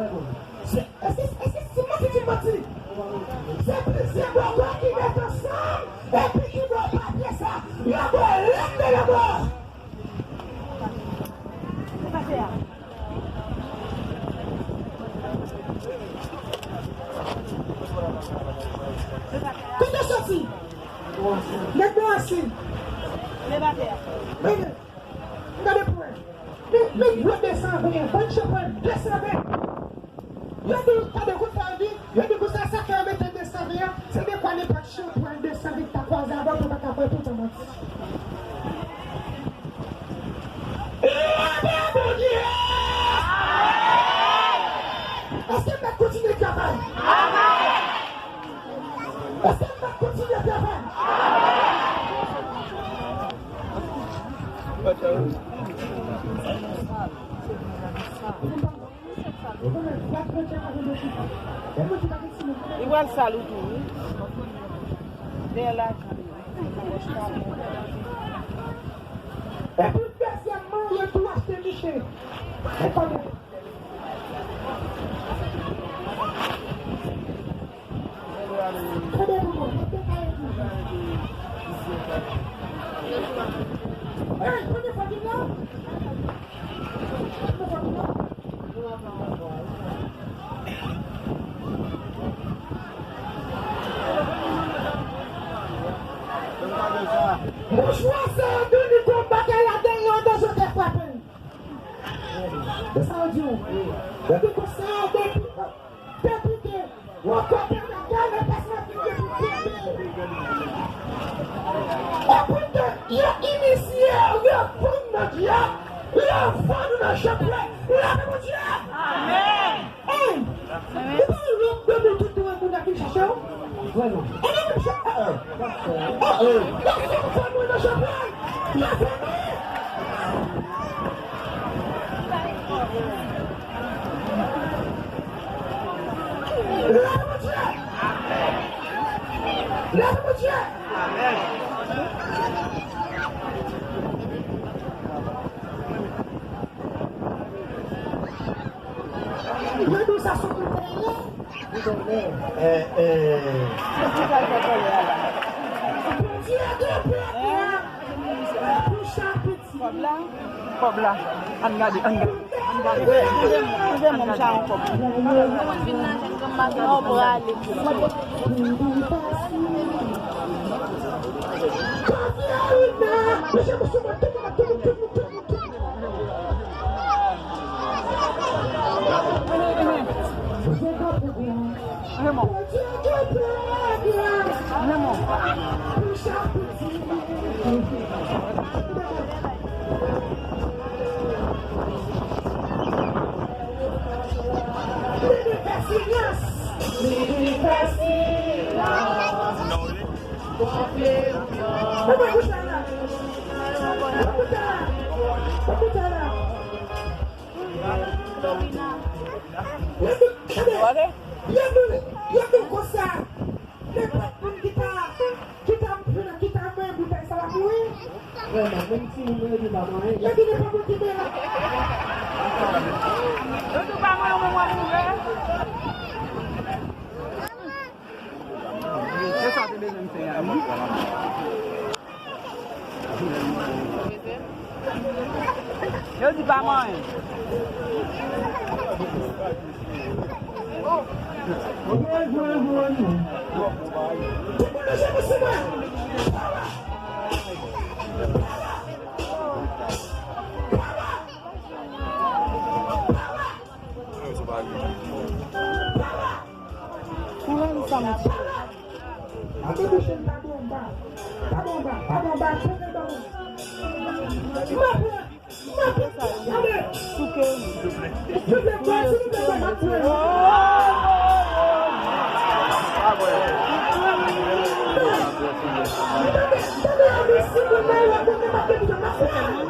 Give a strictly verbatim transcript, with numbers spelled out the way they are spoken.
Se, e se, e se, se manti, se manti. Se plizyè bòkò ki met ansanm, epi ki ba w papye sa. Yo ba w lèt de yo ba w. Kote w soti? Nèg Bwase. Men, men, gade pou wè. Men, men gwo de san ven an. Bann chanpay de san ven. Yo di, tande kout sa yo di, yo di konsa sa fè yo mete de san ven an, se de kwa nenpòt chanpay de san ven ta kwaze avè w, pou pa ka pran tout an manti. Leve Bondye! Èske m mèt kontinye travay? Èske m mèt kontinye travay? Li pral sal ou tou, wi. Dèyè lajan li. Epi dezyèmman, yo tou achte miche. Epa mwen. Mouchwa sa yo vini konba kay la, dèyè an dèzòd frape. Se sa yo di w. Yo di konsa, depi, depi ke yon kòpè nan kay la, pase nan figi pou kenbe. Epi ke yo inisye, yo vann nan dyab, yo vann nan chanpay, lave Bondye. Amèn. Hey! Ou pa lòk de moun tout moun moun ap vin chache w? Vrèman. Ou pa vin chache, ah, ah. Ah, ah. Lave fanmi nan chanpay. Lave fanmi. Lave Bondye. Lave Bondye. Mwen di w sa sou kote l ye. Eh, eh. Bondye gen pèp la pou chak piti. Kòb la, kòb la. Ann gade, ann gade, ann gade. Rive m, rive m, m chak yon kòb. Moun vin nan jèn granm maten an, ou prale. Yo di, yo di konsa, nenpòt moun ki ta, ki ta, ki ta mwen boutèy sa va mouri. Vrèman, menm timoun mwen yo di pa mwen anyen. Yo di nenpòt moun ki mwen la. Yo di pa mwen, mwen, mwen mouri. Se sa te bezwen fè a, wi. Yo di pa manyen. Ou wè li sa, mesye? Ate bouch m, pa bon ba. Pa bon ba, pa bon ba, chante ba mwen. M ap pran, m ap pran, gade. Souke wi. Souke, souke, souke, m ap pran. Tande, tande, tande, tande, tande, tande, tande, tande, tande, tande,